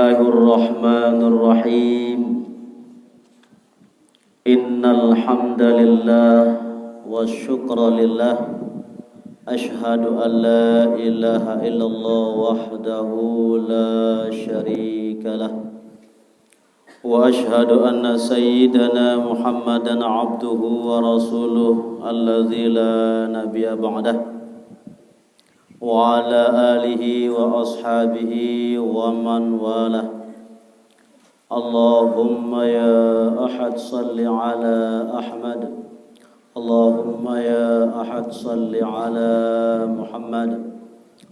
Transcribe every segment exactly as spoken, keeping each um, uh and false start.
Bismillahirrahmanirrahim. Innal hamdalillah wa syukra lillah. Asyhadu an la ilaha illallah wahdahu la syarika lah. Wa asyhadu anna sayyidana Muhammadan abduhu wa rasuluh alladzi la nabiyya ba'dah. Wa ala alihi wa ashabihi wa man walah. Allahumma ya Ahad salli ala Ahmad. Allahumma ya Ahad salli ala Muhammad.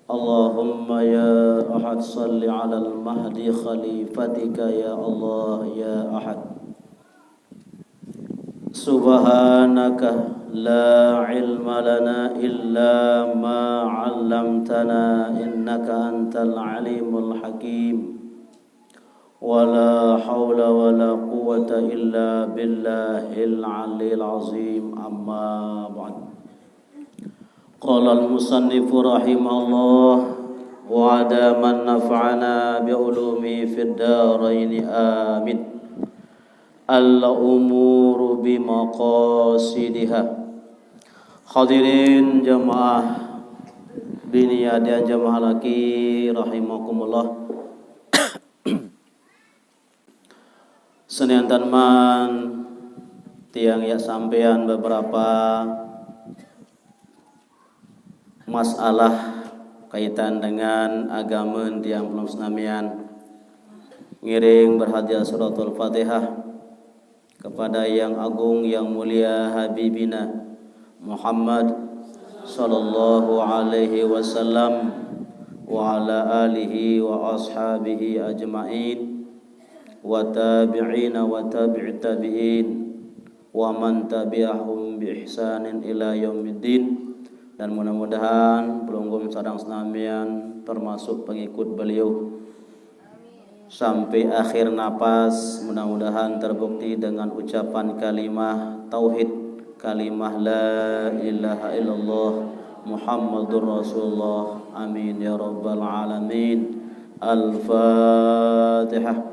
Allahumma ya Ahad salli ala al-Mahdi khalifatika ya Allah ya Ahad. Subhanaka la ilma lana illa ma 'allamtana innaka antal alimul hakim. Wa la haula wa la quwwata illa billahil aliyil azim. Amma ba'd. Qala al-musannifu rahimahullah wa ada man nafa'ana bi ulumi fid daraini amin. Al-umuru bi maqasidiha. Hadirin jamaah bini dan jamaah laki rahimakumullah. Senian tanman tiang ya sampean beberapa masalah kaitan dengan agama tiang pelum senamian. Ngiring berhadiah suratul Fatihah kepada yang agung yang mulia Habibina Muhammad sallallahu alaihi wasallam wa ala alihi wa ashabihi ajma'in wa tabi'ina wa tabi'it tabi'in wa man tabi'ahum bi ihsanin ila yaumiddin. Dan mudah-mudahan pelungguh sareng senamian termasuk pengikut beliau sampai akhir napas, mudah-mudahan terbukti dengan ucapan kalimah tauhid, kalimah la ilaha illallah Muhammadur Rasulullah. Amin ya rabbal alamin. Al-Fatihah.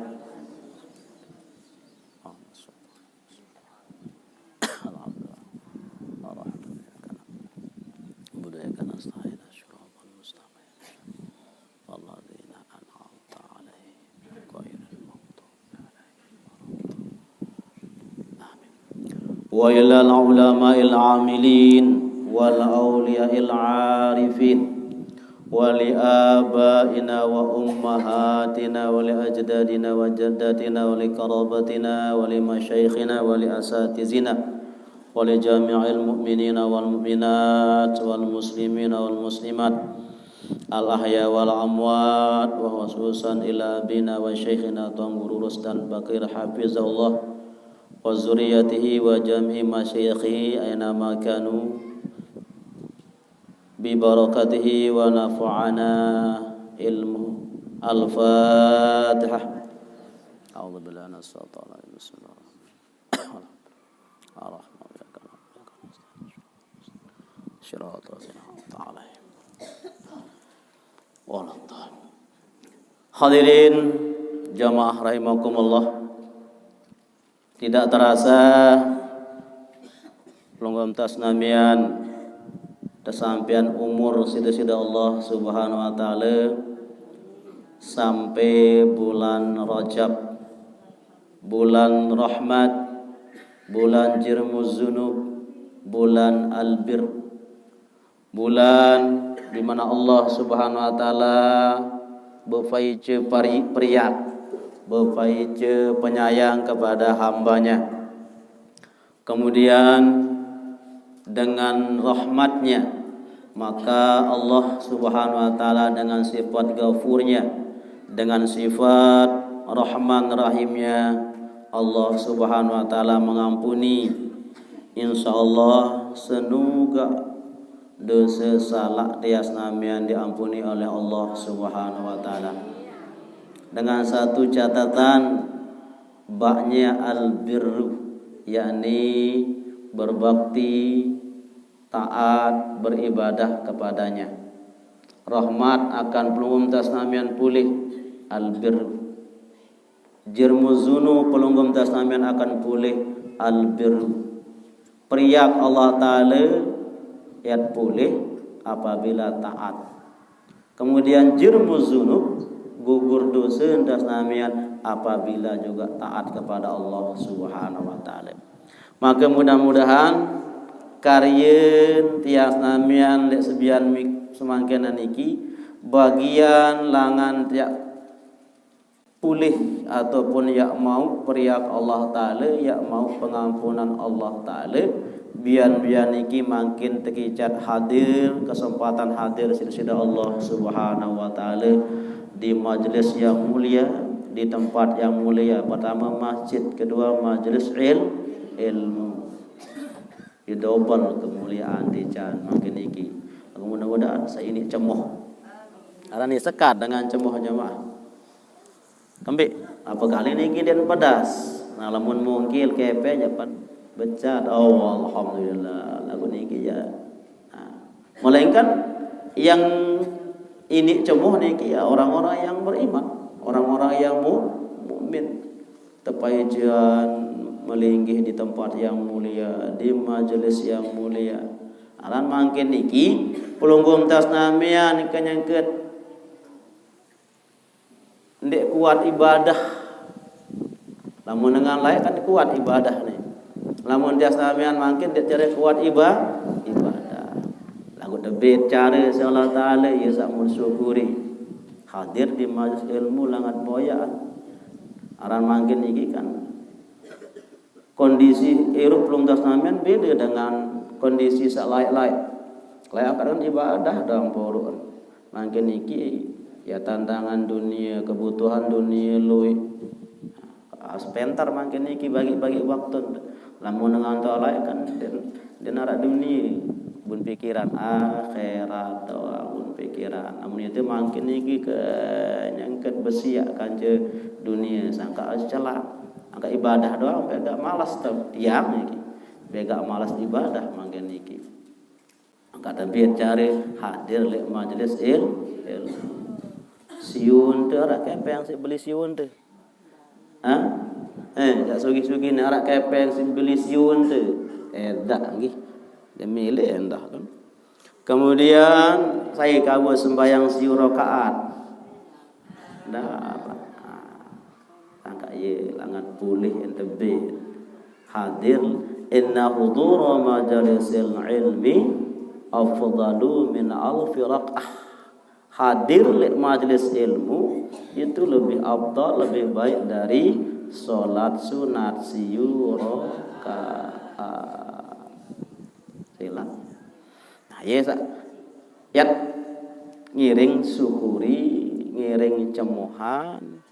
Wa ilal ulama'il amilin wal awliya'il arifin wa li abaina wa ummahatina wa li ajdadina wa jaddatina wa li qarabatina wa li masyaikhina wa li asatizina wa li jami'il mu'minina wal mu'minat wal muslimina wal muslimat al ahya wal amwat, wa khususan ila abina wa syaikhina Tuan Guru Rusdan Bakir hafizahullah wa zuriyatihi wa jami'i masyayikhihi aina ma kanu bi barakatihi wa nafa'ana ilmu. Al-Fatihah. A'udzu billahi minasyaitonir rajim. Bismillahirrahmanirrahim. Shiratal ladzina an'amta 'alaihim. Hadirin jamaah rahimakumullah. Tidak terasa pelungguh senamian, kesampean umur sida-sida Allah Subhanahu wa taala sampai bulan Rajab, bulan rahmat, bulan jirmuz zunub, bulan albir, bulan di mana Allah Subhanahu wa taala bepaice pari-, periak, bepaice penyayang kepada hambanya. Kemudian dengan rahmatnya, maka Allah Subhanahu wa taala dengan sifat ghafurnya, dengan sifat rahman rahimnya, Allah Subhanahu wa taala mengampuni. Insya Allah senuga dosa salak tias namian diampuni oleh Allah Subhanahu wa taala. Dengan satu catatan, baknya albirru, yakni berbakti, taat, beribadah kepadanya. Rahmat akan pelungguh senamian pulih albirru. Jirmu zunub, pelungguh tiasna mian akan pulih, al birru. Periak Allah Ta'ala yat pulih apabila taat. Kemudian jirmu zunub, gugur dose tiasna mian apabila juga taat kepada Allah Subhanahu wa Ta'ala. Maka mudah-mudahan karye tiasna mian leq sebian mik-, semangken niki bagian langan tiaq pulih ataupun yaq mauq periak Allah Ta'ala, yaq mauq pengampunan Allah Ta'ala. Bian-bian niki mangkin tekican hadir, kesempatan hadir siq Side Allah Subhanahu wa Ta'ala di majelis yang mulia, di tempat yang mulia. Pertama masjid, kedua majelis il-, ilmu. Di double kemuliaan tican mangkin niki. Mudah-mudahan saq iniq cemoh. Aran ni sekat dengan cemoh jemaah. Kembeq, ape kali niki ndeqn pedas. Nah, lamun mungkil kepeng jaq ped-, becat. Oh, alhamdulillah. Laguq niki ya. Nah, melainkan yang iniq cemoh niki ya orang-orang yang beriman, orang-orang yang mu-, mukmin. Tepaijean melinggih di tempat yang mulia, di majelis yang mulia. Aran mangkin niki pelungguh tiasna mian kenyengket ndeq kuat ibadah. Lamun dengan laeq kan kuat ibadah ni. Lamun tiasna mian mangkin ndeq care kuat iba-, ibadah. Laguq tebit care siq Allah Ta'ala, ie saq mun syukuri. Hadir di majelis ilmu langan boyaqan. Aran mangkin niki kan kondisi irup pelungguh tiasna mian bede dengan kondisi saq laeq-laeq. Laeq angkat kan ibadah doang poruq. Mangkin niki ya tantangan dunie, kebutuhan dunie lueq. Sepentar mangkin niki bagi-bagi waktu. Lamun dengan taoq laeq kan ndeqn, ndeqn araq dunie, bun pikiran akhirat doang bun pikiran. Lamun ite mangkin niki kenyengket besiaq kance dunie, sangkaq celak. Angkaq ibadah doang, begaq males te-, tiang niki. Begaq males ibadah mangkin niki. Angkaq tebit care hadir leq majelis il-, ilmu. Siun te araq kepeng siq beli siun te. Hah? Eh, saq sugih-sugih ne araq kepeng siq beli siun te. Edaq nggih. Dia milih endah kan. Kemudian sai kawul sembahyang siu rakaat. Ndak apa. Angkaq ie langan pulih ente be. Hadir, inna hudura majalisil ilmi afdalu min alfi rakaah. Hadir leq majelis ilmu itu lebih afdal, lebih baik dari salat sunat siu rakaat. Silaq. Nah, ye saq yat ngiring syukuri, ngiring cemohan,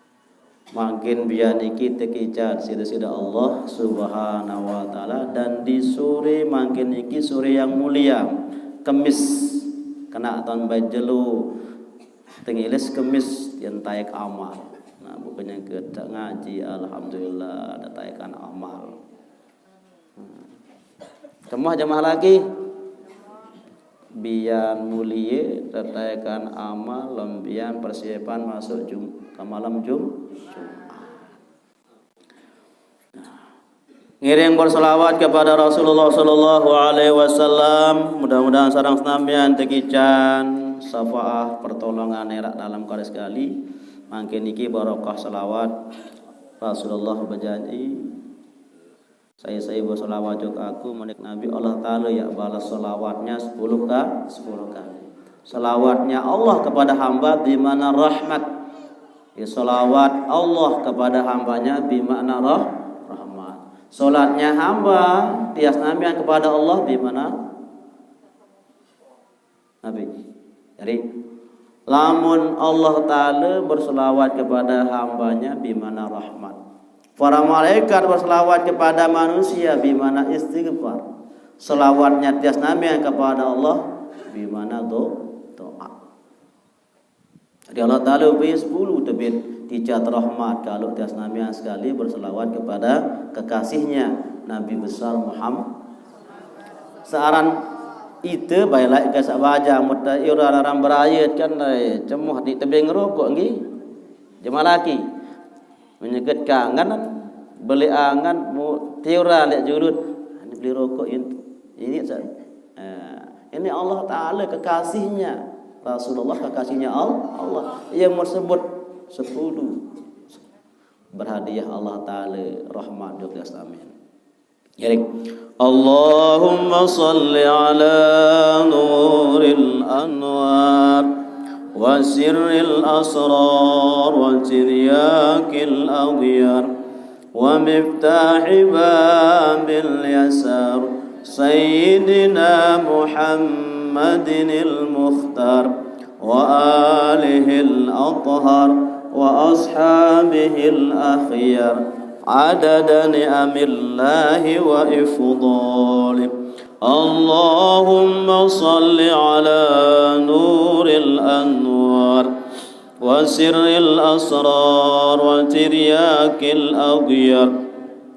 mangkin bian niki tekican side-side Allah Subhanahu wa Ta'ala, dan di sore mangkin niki sore yang mulia, Kemis, kena taun bait jelo, tengilis Kemis, yen taek amal. Nah, bukannya kita ngaji, alhamdulillah, ada taekan amal. Cemoh jemaah laki. Bian mulie tetaekan amal, lembian persiapan masuk Jum-, ke malam Jum-, Jumat. Ngiring berselawat kepada Rasulullah sallallahu alaihi wasallam. Mudah-mudahan sareng senamian tekican syafaah pertolongan eraq dalem kali sekali. Mangkin niki barokah selawat Rasulullah bejanji, "Sai-sai beselawat jok aku," manik Nabi, "Allah Taala yaq bales selawatnya sepuluh ka-, sepuluh kali." Selawatnya Allah kepada hamba bimana rahmat. Ya, selawat Allah kepada hambanya bimana rah-, rahmat. Salatnya hamba, tias namian kepada Allah bimana Nabi. Jadi, lamun Allah Taala berselawat kepada hambanya bimana rahmat. Para malaikat berselawat kepada manusia bimana istighfar. Selawatnya tias namian kepada Allah bimana do-, doa. Jadi Allah Taala upai sepuluh tebit ticat rahmat kalau tias namian sekali berselawat kepada kekasihnya Nabi besar Muhammad. Searan ite bae laeq ke saq bajang, mut iuran aran berayet kan, eh, cemoh di tebeng rokok nggih. Jemaah laki. Menyakit kangen, beli angan, mu tiura lihat julut. Ini beli rokok ini. Ini sa- eh, ini Allah Ta'ala kekasihnya Rasulullah, kekasihnya Allah. Allah yang mau sebut sepuluh berhadiah Allah Ta'ala rahmat dua belas amin. Jadi, اللهم صل على نور الأنوار وسر الأسرار وترياك الأغيار ومفتاح باب اليسار سيدنا محمد المختار وآله الأطهار وأصحابه الأخيار عدد نعم الله وإفضاله. اللهم صل على نور الأنوار وسر الأسرار وترياك الأغيار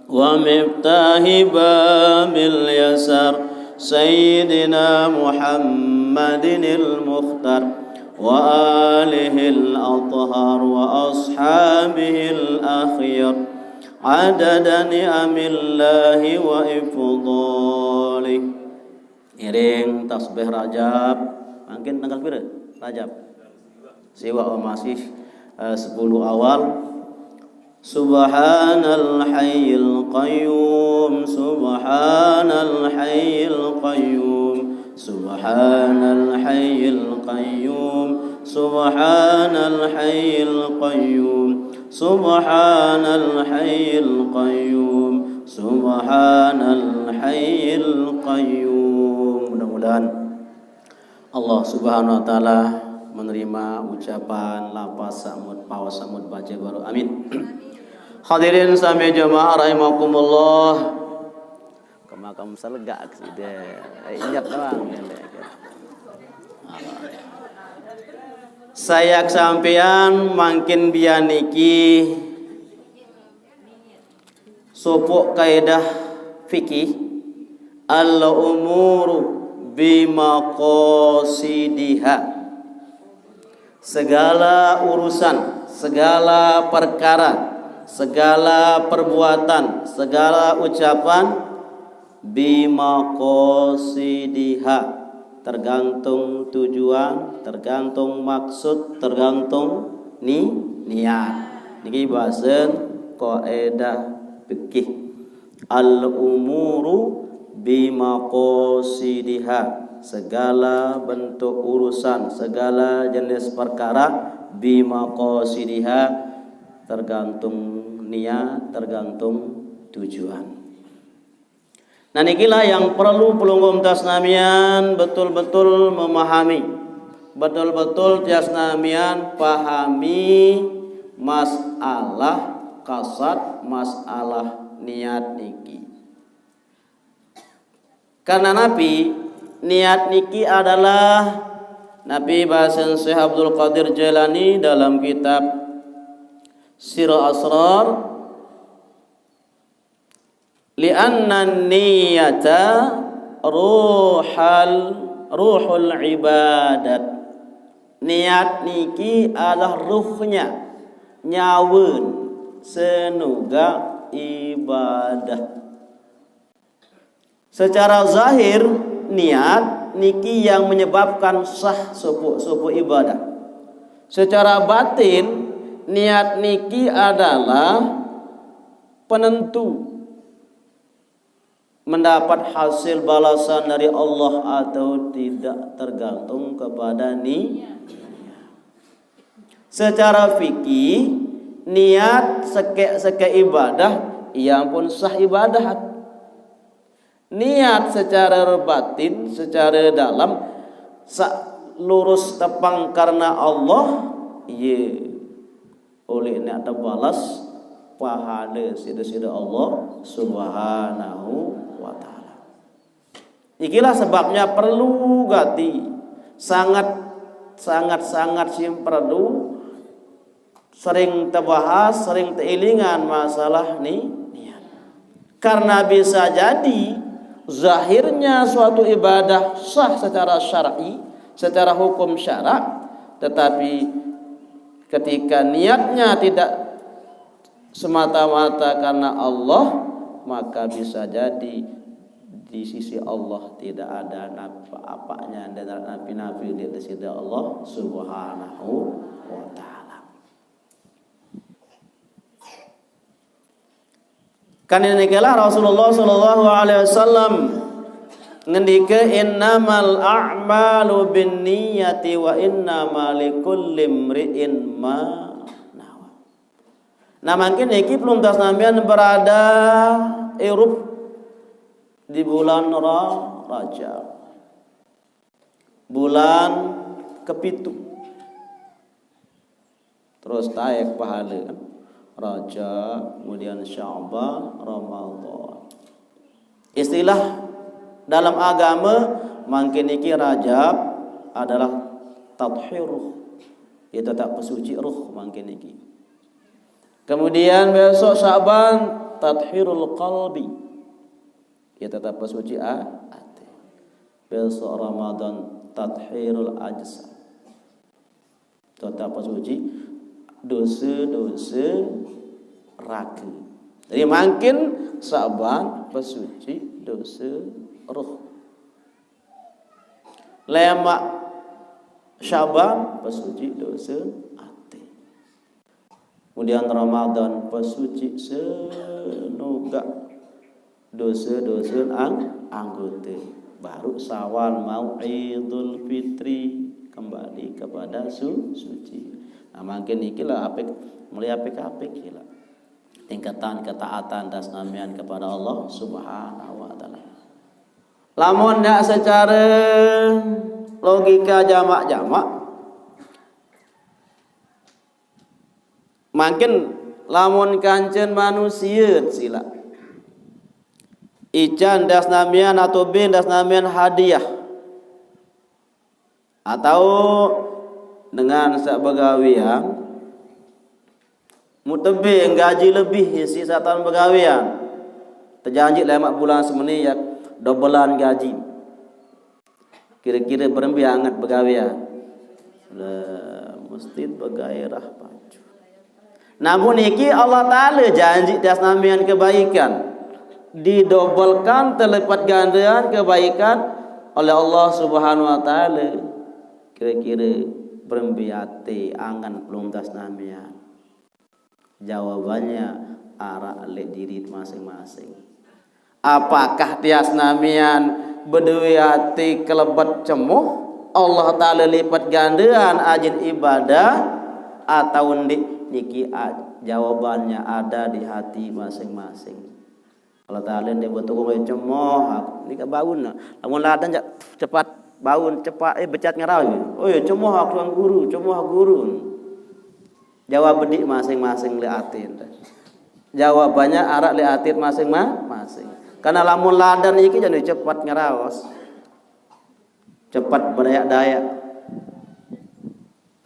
ومفتاح باب اليسار سيدنا محمد المختار وآله الأطهار وأصحابه الأخيار عدد نعم الله وإفضاله. Iring tasbih Rajab. Mangkin tanggal pira Rajab? Siwak, oh, masih eh, sepuluh awal. سبحان الحي القيوم، سبحان الحي القيوم، سبحان الحي القيوم، سبحان الحي القيوم، سبحان الحي القيوم، سبحان الحي القيوم. Mudah-mudahan Allah Subhanahu wa Ta'ala menerima ucapan, lapas, samut, pawas, samut baca baru. Amin. Hadirin sami jamaah rahimakumullah. Ke makam selegak sudah. Eh, injak doang. Saya kesampean mangkin bianiki sopok kaidah fikih, al-umuru bimaqasidiha. Segala urusan, segala perkara, segala perbuatan, segala ucapan bimaqasidiha, tergantung tujuan, tergantung maksud, tergantung ni niat. Niki bahasan kaidah fikih. Al-umuru bimaqasidiha, segala bentuk urusan, segala jenis perkara bimaqasidiha, tergantung niat, tergantung tujuan. Nah, nikilah yang perlu pelungguh senamian betul-betul memahami, betul-betul tiang senamian pahami masalah kasad, masalah niat niki. Karena napi, niat niki adalah napi bahasan Syekh Abdul Qadir Jailani dalam kitab Sirul Asrar, "Li'anna niyata ruhal, ruhul ibadat." Niat niki adalah ruhnya, nyawa, senuga ibadah. Secara zahir, niat niki yang menyebabkan sah sopok-sopok ibadah. Secara batin, niat niki adalah penentu mendapat hasil balasan dari Allah atau tidak, tergantung kepada ni. Secara fikih, niat seke-seke ibadah, ia pun sah ibadah. Niat secara batin, secara dalam, sa lurus tepang karena Allah, ye, oleh niat terbalas pahala sida-sida Allah Subhanahu wa Ta'ala. Ikilah sebabnya perlu gati, sangat, sangat, sangat sing perlu sering terbahas, sering teilingan masalah ni niat. Karena bisa jadi zahirnya suatu ibadah sah secara syar'i, secara hukum syarak, tetapi ketika niatnya tidak semata-mata karena Allah, maka bisa jadi di sisi Allah tidak ada napa-apanya dan napi-napi di sisi Allah Subhanahu wa taala. Kan ini kala Rasulullah sallallahu alaihi wasallam ngendika, "Innamal a'malu binniyati wa innama likulli imri'in ma nawa." Nah, mangkin niki pelungguh senamian berada irup di bulan Ra-, Rajab. Bulan kepitu. Terus taek pahala kan. Rajab, kemudian Sya'ban, Ramadan. Istilah dalam agama mangkin niki Rajab adalah tathhir ruh. Yaitu tak pesuci ruh mangkin niki. Kemudian besok Sya'ban tathhirul qalbi. Yaitu tak pesuci a-, ati. Besok Ramadan tathhirul ajsad. Tetap pesuci dosa-dosa raga. Jadi mangkin Sya'ban pesuci dosa roh. Lemak Sya'ban pesuci dosa ati. Kemudian Ramadan pesuci senugak dosa-dosa ang-, anggota. Baru Syawal mau Idul Fitri, kembali kepada su-, suci. Nah, mangkin niki lah apik, mulai apik-apik lah. Tingkatan ketaatan dan senamian kepada Allah Subhanahu wa taala. Lamun nya secara logika jamak-jamak, mangkin lamun kancen manusia sila. Ican das namian atau bin das namian hadiah. Atau dengan sak begawian, mutebe gaji lebih isi satan begawian. Terjanji lemak bulan semeni ya dobelan gaji. Kira-kira berembe angat begawean? Lah, mesti begairah pacu. Namun niki Allah Ta'ala janji tias namian kebaikan. Didobelkan, terlipat gandaan kebaikan oleh Allah Subhanahu wa Ta'ala. Kira-kira berembe ati angan pelungguh tias namian? Jawabannya arak lek diri masing-masing. Apakah tias namian bedewe ati kelebet cemoh Allah Ta'ala lipat gandaan ajin ibadah atau ndik? Niki a-, jawabannya ada di hati masing-masing. Allah Ta'ala ndik betul cemoh aku. Niki baun. Lamun ladan jak cepat baun, cepat, eh, becat ngerau. Oh ya, cemoh aku Tuan Guru, cemoh guru. Jawab bedik masing-masing lek atin. Jawabannya arak lek atin masing-masing. Karena lamun ladan iki jadi cepat ngeraos. Cepat berayak-dayak.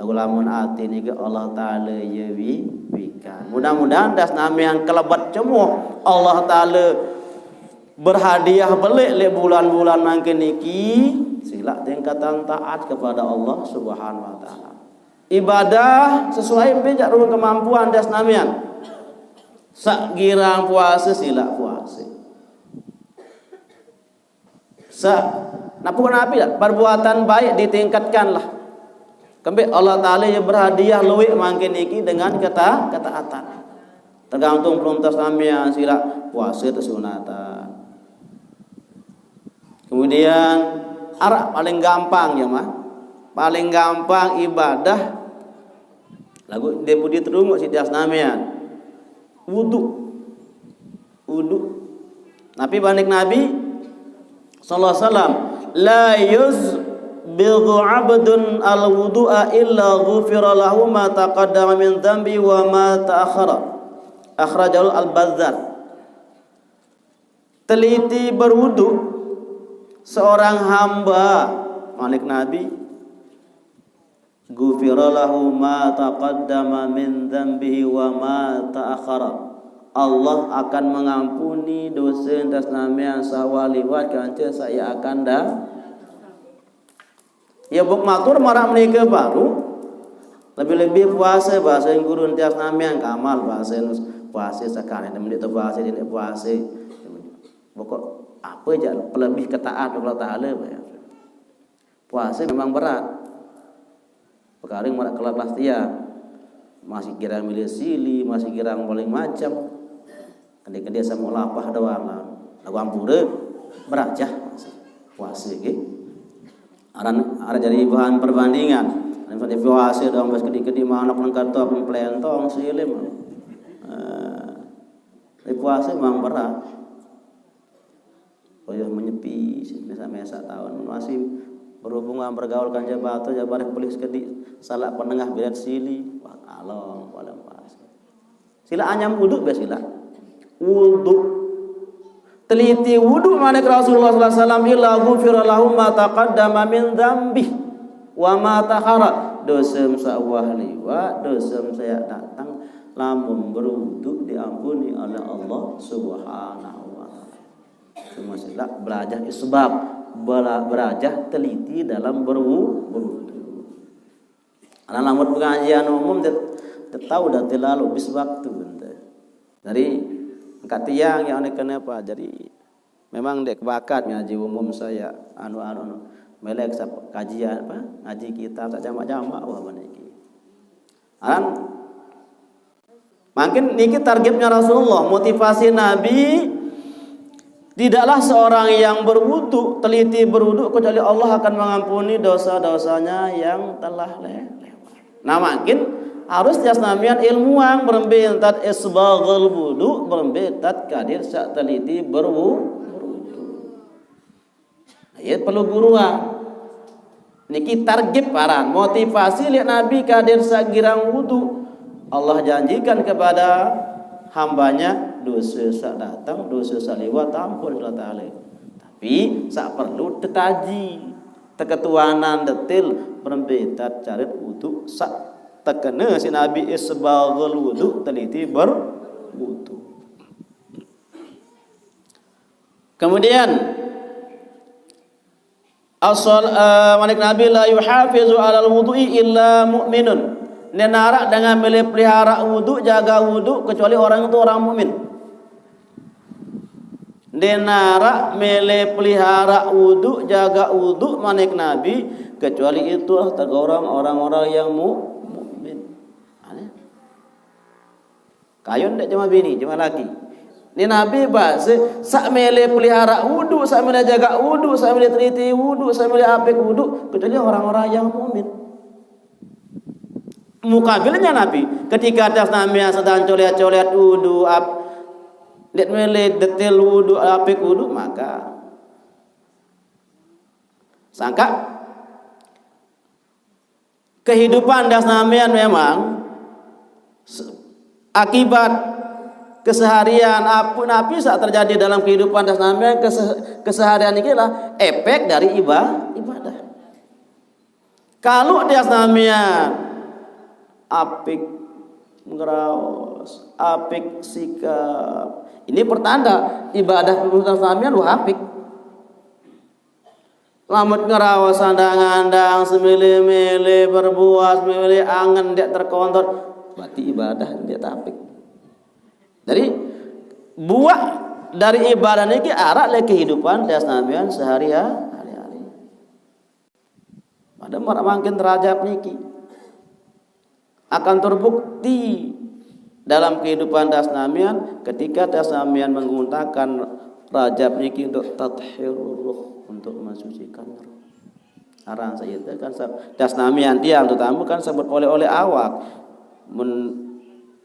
Lagu lamun atin iki Allah Ta'ala ya wi-, wikan. Mudah-mudahan das nami yang kelebet cemuh Allah Ta'ala berhadiah belik lek bulan-bulan mangkin iki, sila tingkatan taat kepada Allah Subhanahu wa Ta'ala. Ibadah sesuai bejak ruang kemampuan das namian. Sak girang puasa sila puasa. Sa-, napuk napi dah? Perbuatan baik ditingkatkanlah. Kembali Allah Ta'ala yang berhadiah luwih mangkin iki dengan keta-, ketaatan. Tergantung peluntas namian sila puasa atau sunatan. Kemudian arak paling gampang ya mah. Paling gampang ibadah lagu deputi terunguk si tias namian. Wudu. Wudu. Nabi banik Nabi sallallahu alaihi wasallam, "La yusbighu 'abdun al-wudu'a illa ghufira lahu ma taqaddama min dzambi wa ma ta'akhkhara." Akhrajal Al-Bazzar. Teliti berwudu seorang hamba, manik Nabi, "Ghufira lahu ma taqaddama min dzambihi wa ma ta'akhkhara." Allah akan mengampuni dosa dan senamian sawal liwat kanca saya akan dah. Ya buk matur marak menika baru. Lebih-lebih puasa bahasa guru tias namian kamal bahasa Puasa sekali, dia mendek tu puasa, dia mendek puasa. Pokok apa je pelebih ketaat kepada Allah Taala. Puasa memang berat. Perkara yang berat kelas dia. Masih kira milih sili, masih kira paling macam. Kena-kena sama lapah doang lah. Lagu ampura, berajah puasa. Puasa ke. Aran, aran jadi bahan perbandingan. Misalnya puasa doang pas kedi-kedi mana pun kata pun pelentong silim. Eh, tapi puasa memang berat. Payah menyepi, mesa-mesa tahun. Masih berhubungan, bergaul kan jabatan, jabarik polis kedi, salah penengah bilat sili. Wah, along, paling pas. Sila anyam wudu be sila. Wudu. Teliti wudu, manik Rasulullah sallallahu alaihi wasallam, "Illa ghufira lahu ma taqaddama min dzambih wa ma ta'akhkhara." Dosa sawah liwat, dosa saya datang, lamun berwudu diampuni oleh Allah Subhanahu wa taala. Cuma sila belajar isbab, bela-, belajar teliti dalam berwu-, berwudu. Karena lamun pengajian umum dia, dia tahu dah terlalu bis waktu ente. Jadi angkat tiang yang aneh kenapa? Jadi memang dek bakat ngaji umum saya anu anu anu. Melek sap-, kajian apa? Ngaji kitab tak jamak-jamak wah maniki. Aran makin niki targetnya Rasulullah, motivasi Nabi, tidaklah seorang yang berwudu, teliti berwudu, kecuali Allah akan mengampuni dosa-dosanya yang telah le-, lewat. Nah, makin harus tias namian ilmuang berembe tat isbaghul wudu, berembe tat kadir sak teliti berwu-, berwudu. Nah, ya perlu guruan. Niki target paran, motivasi lihat Nabi kadir sak girang wudu. Allah janjikan kepada hambanya dosa sak datang, dosa sak liwat ampun Allah Taala. Tapi sak perlu tetaji, teketuanan detil, berembe tat carit wudu sak tekene si Nabi isbaghul wudu, teliti berwudu. Kemudian asal, eh, manik Nabi, "La yuhafizu alal wudu'i illa mu'minun." Ndeq naraq dengan mele pelihara wudu, jaga wudu, kecuali orang itu orang mukmin. Ndeq naraq mele pelihara wudu, jaga wudu, manik Nabi, kecuali itulah tergolong orang-orang yang mu-, mukmin. Aneh. Kayun ndeq cuma bini, cuma laki. Ni Nabi base, saq mele pelihara wudu, saq mele jaga wudu, saq mele teliti wudu, saq mele apik wudu, kecuali orang-orang yang mukmin. Mukabilnya Nabi, ketika atas namian sedang colet-colet wudu, ap-, ndeq mele detil wudu, apik wudu, maka sangkaq kehidupan das namian memang se-, akibat keseharian, ape napi saq terjadi dalam kehidupan das namian kese-, keseharian niki lah efek dari iba-, ibadah. Kalau das namian apik ngeraos, apik sikap, ini pertanda ibadah das namian wah apik. Lamun ngeraos andang-andang, semele-mele, berbuat semele, angen ndeq terkontrol, berarti ibadah ndeq apik. Jadi, buaq dari ibadah niki araq leq kehidupan das namian sehari-, hari-hari. Pada maraq mangkin Rajab niki akan terbukti dalam kehidupan das namian ketika das namian menggunakan Rajab niki untuk tathhirur ruh, untuk mensucikan ruh. Aran saq ite kan sa-, das namian tiang terutame kan sebut oleh-oleh awak. Mun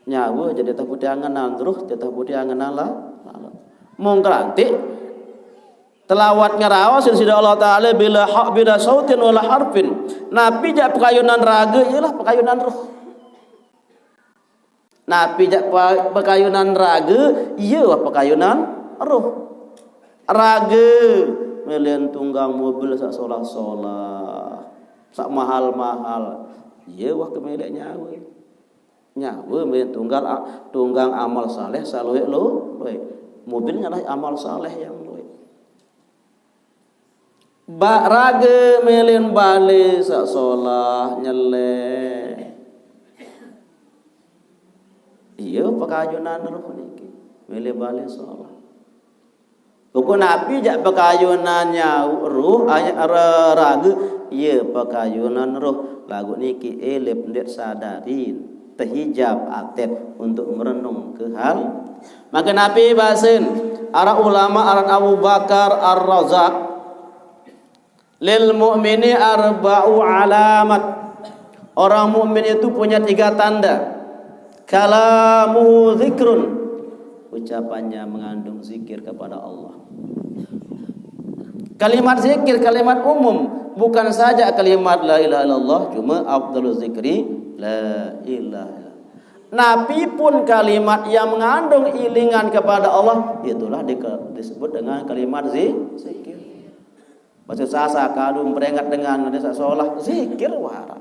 nyawe jaq teteh putih angenan, ruh teteh putih angenan lah. Mung kerantik telawat ngeraos side Allah Taala bila haq, bila sautin wala harfin. Napi jaq pekayunan rage, iyalah pekayunan roh. Napi jaq pa-, pekayunan rage, iye wah pekayunan roh. Rage melen tunggang mobil saq solah-solah, saq mahal-mahal, iye wah kemeleq nyawe. Nyawe melen tunggal a-, tunggang amal saleh saq lueq lo-, lueq. Mobil nyalah amal saleh yang lueq. Baq rage melen bale saq solah nyeleh. Yo, pekayunan roh niki. Milih balik sholat. Bukan napi jak pekayunan nyau roh, anya ra-, raga, ya pekayunan roh. Lagu niki elep ndet sadarin, terhijab atet untuk merenung ke hal. Maka napi basen, ara ulama aran Abu Bakar Ar-Razak, "Lil mu'mini arba'u alamat." Orang mukmin itu punya tiga tanda. "Kalamuhu zikrun." Ucapannya mengandung zikir kepada Allah. Kalimat zikir, kalimat umum, bukan saja kalimat la ilaha illallah, cuma afdalu zikri la ilaha illallah. Napi pun kalimat yang mengandung ilingan kepada Allah, itulah di-, disebut dengan kalimat zi-, zikir. Baca sasa kadu memperingat dengan ada sholat, zikir wara.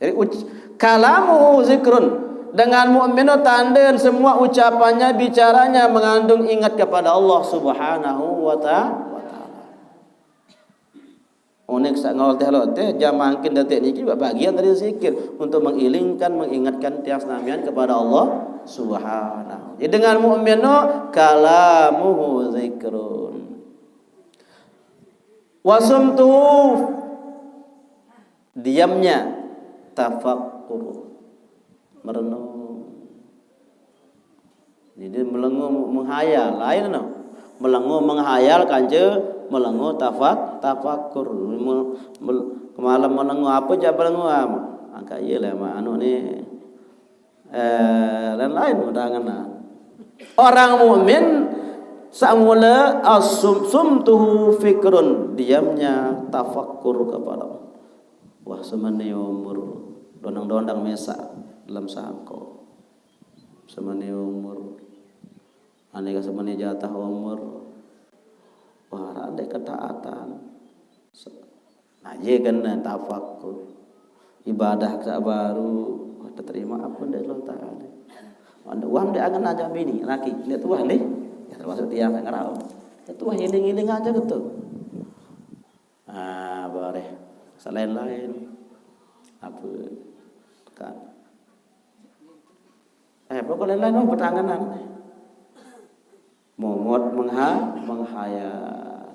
Jadi uc-, kalamuhu zikrun. Dengan mukmin tanda semua ucapannya, bicaranya mengandung ingat kepada Allah Subhanahu wa ta-, wa taala. Onek sak ngoloteh-loteh, jam mangkin detik niki bagian dari zikir untuk mengilingkan, mengingatkan tiang senamian kepada Allah Subhanahu. Jadi dengan mukmin no kalamuhu zikrun. Wasumtuhu, diamnya tafakkur, merenung. Jadi melengu menghayal, lain no. Melengu menghayal kance melengu tafak-, tafakkur. Me-, mel-, kemalam melengu apa jak melengu am? Angka iya lah mak anu ni. Eh, lain-lain udah ngena. Orang mukmin sakmula asum-, sumtuhu fikrun, diamnya tafakkur kepada Allah. Wah, semene umur dondang-dondang mesak dalam sangko. Semene umur. Aneka semene jatah umur. Wah, ada ketaatan. Se-, nah, iya kena tafakkur. Ibadah sak baru, wah, diterima apa dari Allah Ta'ala. Anda uang dia akan ajak bini, laki, dia tuah nih. Ya, termasuk dia yang ngerau. Dia tuah ngiling-ngiling aja gitu. Ah, bareh. Selain lain. Apa? Kan. Eh, pokok lain-lain, oh, bertanganan. Momot mengha-, menghayal.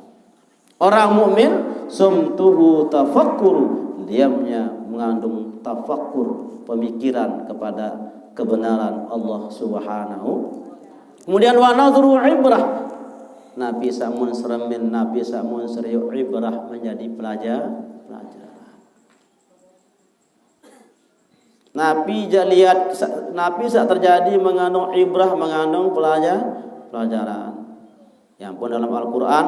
Orang mukmin, sumtuhu tafakkuru, diamnya mengandung tafakkur, pemikiran kepada kebenaran Allah Subhanahu. Kemudian wa nadhru ibrah. Napi samun seremin, napi samun seriuk ibrah menjadi pelajar, pelajaran. Napi jak lihat, sa-, napi sak terjadi mengandung ibrah, mengandung pelajar, pelajaran. Yang pun dalam Al-Quran,